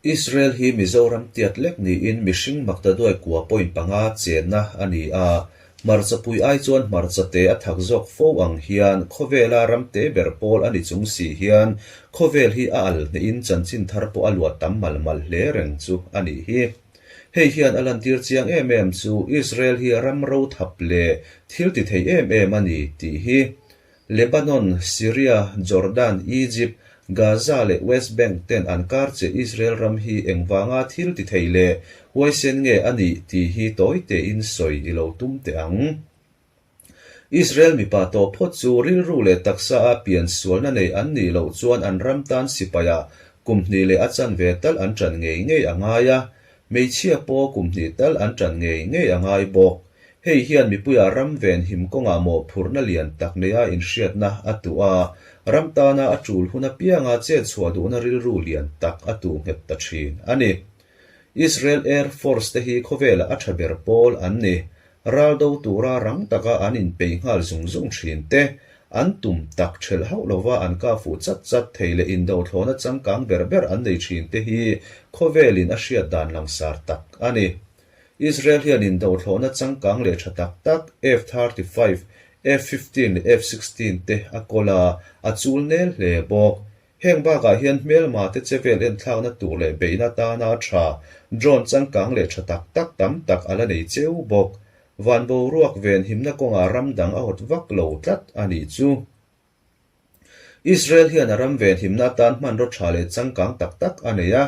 Israel hi Mizoram tiat lek niin mihring maktaduai kua point panga chenna a ni a, hmarchapui ai chuan hmarcha te a thak zawk fo ang hian khawvela ram te ber pawl a ni chung si hian khawvel hi a al hnehin chanchin thar pawh a luah tam mal mal hle reng chu a nih hi. Hei hian a lantir chiang em em chu Israel hi ram ro thap leh thil ti thei em em a ni tih hi. Lebanon, Syria, Jordan, Egypt, Gaza leh West Bank ten an kar che Israel ram hi engvanga thil ti thei leh huaisen nge a nih tih hi tawi tein sawi i lo tum teh ang. Israel mipa tawh phawt chu rilru leh taksa a pian sualna nei an nih loh chuan an ram tan sipaia kum hnih leh a chanve tal an ṭan ngei ngei a ngai a, hmeichhia pawh kum hnih tal an ṭan ngei ngei a ngai bawk. Hei hian mipuia ram venhim kawngah mawhphurhna lian tak neia inhriatna a tuh a, ram tana a ṭul hun apianga chet chhuah duhna rilru lian tak a tuh nghet ta ṭhin a ni. Israel Air Force te hi khawvela a ṭha ber pawl an ni. Ral do tura rang taka an inpeih nghal zung zung ṭhin te, an tum tak ṭhelh hauh lova an kah fuh chat chat thei leh indothlawhna changkang ber ber an nei ṭhin te hi khawvelin a hriat dan langsar tak a ni. Israel hian indothlawhna changkang leh tha tak tak F-35, F-15 leh F-16 te a kawl a, a chul nel hle bawk. Heng bakah hian hmelma te chevel enthlakna tur leh beihna tana tha drone changkang leh tha tak tak tam tak a la nei cheu bawk. Van boruak venhimna kawngah ram dang a hawt vak lo tlat a nih chu. Israel hian a ram venhimna atan hmanraw tha leh changkang tak tak a nei a,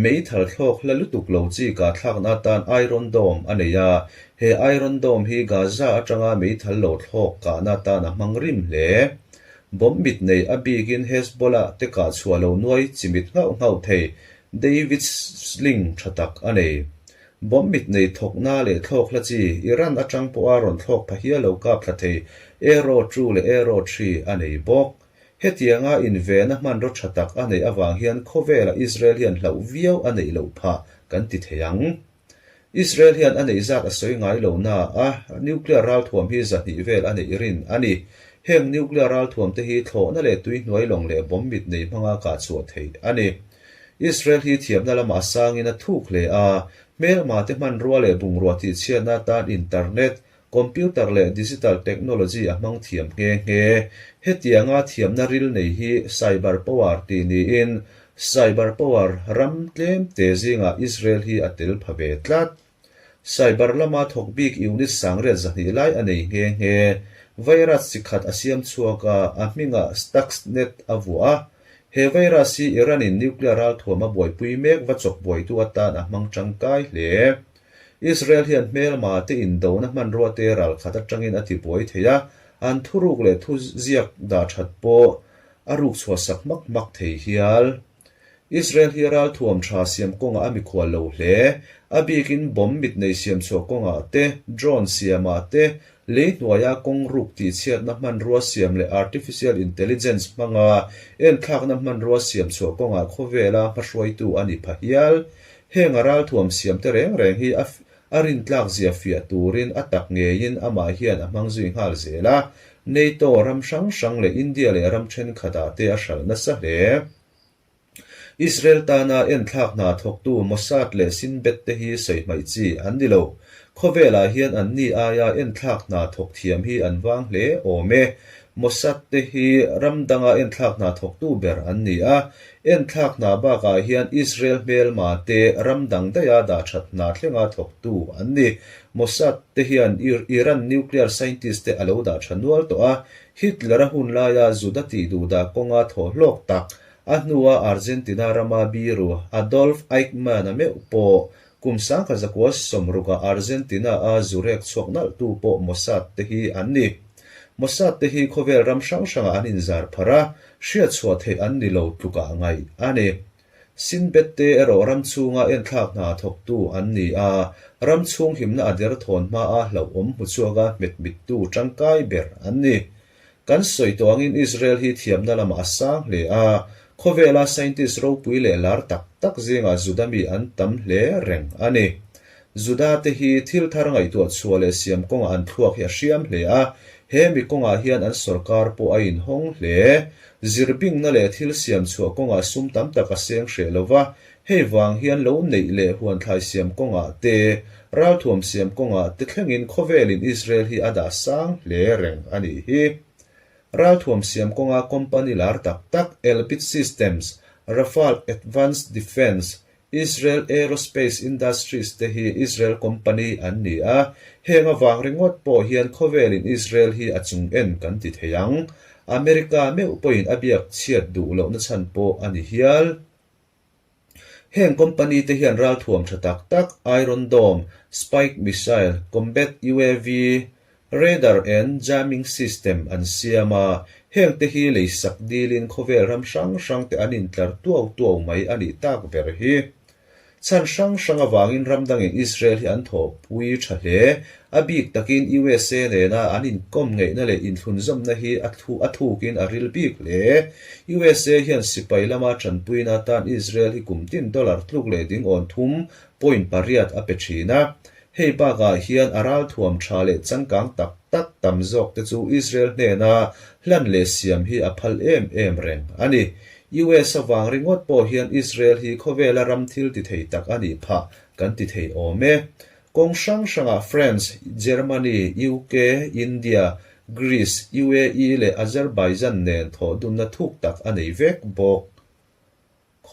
meithal thlawk hla lutuk lo chi kahthlakna atan Iron Dome a nei a, he Iron Dome hi Gaza atanga meithal lo thlawk kahna atan a hmang rim hle. Bomb mit nei a bikin Hezbollah te kah chhuah lo nuai chimit nghauh nghauh thei David's Sling tha tak a nei. Bomb mit nei thawkna leh thlawk hla chi Iran atang pawha rawn thlawk pha hial lo kap thla thei Aero 2 leh Aero 3 a nei bawk. Hetianga invena hmanraw tha tak a neih avang hian khawvela Israel hian hlauh viau a neih loh phah kan ti thei ang. Israel hian a neih zat a sawi ngai lo na a, nuclear ralthuam hi zahnih vel a neih rin a ni. Heng nuclear ralthuam te hi thlawhna leh tuihnuai lawng leh bomb mit nei hmanga kah chhuah theih a ni. Israel hi thiamna lamah a sangin a thuk hle a, hmelma te hmanrua leh bungrua tihchhiatna atan internet, computer leh digital technology a hmang thiam nghe nghe. Hetianga thiamna ril nei hi cyber power tih niin, cyber power ram tlem te zingah Israel hi a tel pha ve tlat. Cyber lama thawk bik unit sangriat 200 lai a nei nghe nghe. Virus chi khat a siam chhuak a, a hmingah Stuxnet a vuah a. He virus hi Iran-in nuclear ralthuam a buaipui mek va chawk buaitu atan a hmang tangkai hle. Israel hian hmelma te indona hmanrua te ralkhat atangin a tibuai thei a, an thuruk leh thuziak dahthat pawh a ruk chhuahsak hmak hmak thei hial. Israel hi ralthuam tha siam kawngah a mikhual lo hle. A bikin bomb mit nei siam chhuah kawngah te, drone siamah te, lei hnuaia kawng ruk tihchhiatna hmanrua siam leh artificial intelligence hmanga enthlakna hmanrua siam chhuah kawngah khawvela hmahruaitu a ni pha hial. Heng a ralthuam siam te reng reng hi a a rintlak zia fiah turin a tak ngeiin amah hian a hmang zui nghal zel a, NATO ram hrang hrang leh India leh ram thenkhatah te a hralh nasa hle. Israel tana enthlak hna thawktu Mossad leh Shin Bet te hi sawi hmaih chi an ni lo. Khawvelah hian anni aia enthlak hna thawk thiam hi an vang hle awm e. Mossad te hi ram danga enthlak hna thawktu ber an ni a. Enthlak hna bakah hian Israel hmelma te ram dang daiha dahthat hna thlenga thawktu an ni. Mossad te hian Iran nuclear scientist te a lo dahtha nual tawh a, Hitler-a hun laia Juda tih duhdah kawnga thawh hlawk tak, a hnua Argentina rama biru Adolf Eichmann-a meuh pawh kum sangkha zakua sawmruka Argentina-a zu rek chhuak nalhtu pawh Mossad te hi an ni. Mossad te hi khawvel ram hrang hrangah an inzar pharh a, hriatchhuah theih an ni lo tlukah ngaih a ni. Shin Bet te erawh ram chhunga enthlak hna thawktu an ni a, ram chhung himna a derthawn hmaa hlauhawm hmuchhuaka hmet mittu tangkai ber an ni. Kan sawi tawh angin Israel hi thiamna lamah a sang hle a, khawvela scientist ropui leh lar tak tak zingah Juda mi an tam hle reng a ni. Juda te hi thil thar ngaihtuah chhuah leh siam kawngah an thluak hi a hriam hle a, He mi kawngah hian an sorkar pawh a inhawng hle. Zirbingna leh thil siam chhuah kawngah sum tam tak a seng hreh lo va, hei vang hian lo neih leh huanthlai siam kawngah te, ralthuam siam kawngah te thlengin khawvelin Israel hi a dah sang hle reng a nih hi. Ralthuam siam kawnga company lar tak tak Elbit Systems, Rafael Advanced Defence, Israel Aerospace Industries te hi Israel company an ni a, heng avang ringawt pawh hian khawvelin Israel hi a chung en kan ti thei ang. America meuh pawhin a biak chhiat duh lohna chhan pawh a ni hial. Heng company te hian ralthuam tha tak tak Iron Dome, Spike Missile, Combat UAV, Radar and Jamming System an siam a, heng te hi lei sak dilin khawvel ram hrang hrang te an intlar tuau tuau mai a nih tak ber hi. Chhan hrang hrang avangin ram dangin Israel hi an thawhpui tha hle, a bik takin USA nena an inkawm ngeihna leh inthlunzawmna hi a thu a thukin a ril bik hle. USA hian sipai lama tanpuina atan Israel hi kum tin dollar tluk leh ding awn thum point pariat a pe thin a, Hei bakah hian a ralthuam tha leh changkang tak tak tam zawk te chu Israel hnena hlan leh siam hi a phal em em reng a ni. US avang ringawt pawh hian Israel hi khawvela ram thil ti thei tak a nih phah kan ti thei awm e. Kawng hrang hrangah France, Germany, UK, India, Greece, UAE leh Azerbaijan nen thawhdunna thuk tak a nei vek bawk.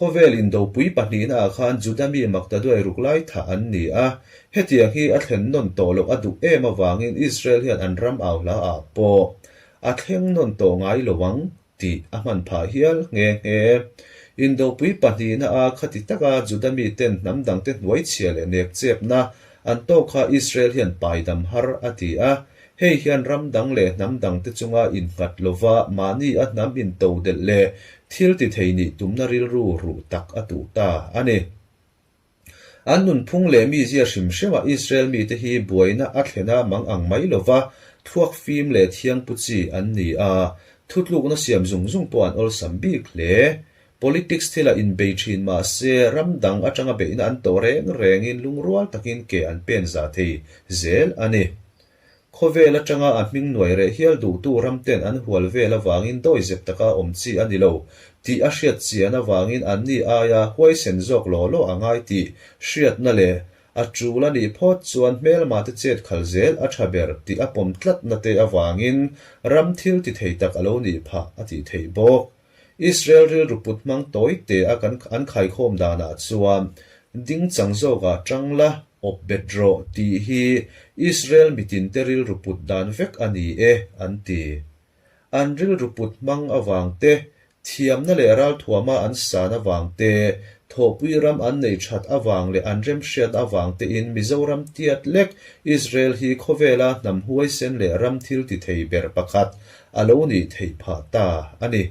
Khawvel indopui pahnihna ah khan Juda mi maktaduai ruk lai thah an ni a, hetiang hi a thlen nawn tawh loh a duh em avangin Israel hian an ram au hla ah pawh a thleng nawn tawh ngai lo ang tih a hman phah hial nghe nghe. Indopui pahnihna a khati taka Juda miten hnam dangte hnuaichhia leh nekchepna an tawk kha Israel hian paidam har a ti a, Hei hian ram dang leh hnam dangte chunga innghat lova mahni a hnam intodelh leh thil ti thei nih tumna rilru ruh tak a tuh ta a ni. An nunphung leh mizia hrim hrima Israel mite hi buaina a thlena mang ang mai lova thluak fim leh thiangpu chi an ni a, thutlukna siam zung zung pawh an awlsam bik hle. Politics thilah inbei thin mah se ram dang atanga beihna an tawh reng rengin lungrual takin ke an pen zah thei zel a ni. Khawvel atanga a hming nuai reh hial duhtu ramten an hual vel avangin dawizep taka awm chi a ni lo tih a hriat chian avangin anni aia huaisen zawk law law a ngai tih hriatna leh a tul a nih phawt chuan hmelmate chet khal zel a tha ber tih a pawm tlatna te avangin ram thil ti thei tak a lo nih phah a tih theih bawk. Israel rilru put hmang tawi te a kan an khaikhawm danah chuan ding chang zawkah tang la awp bet rawh tih hi Israel mitinte rilru put dan vek a ni e an ti. An rilru put hmang avang te, thiamna leh ralthuama an san avang te, thawhpui ram an nei that avang leh an remhriat avang tein Mizoram tiat lek Israel hi khawvela hnam huaisen leh ram thil ti thei ber pakhat a lo nih theih phah ta a ni.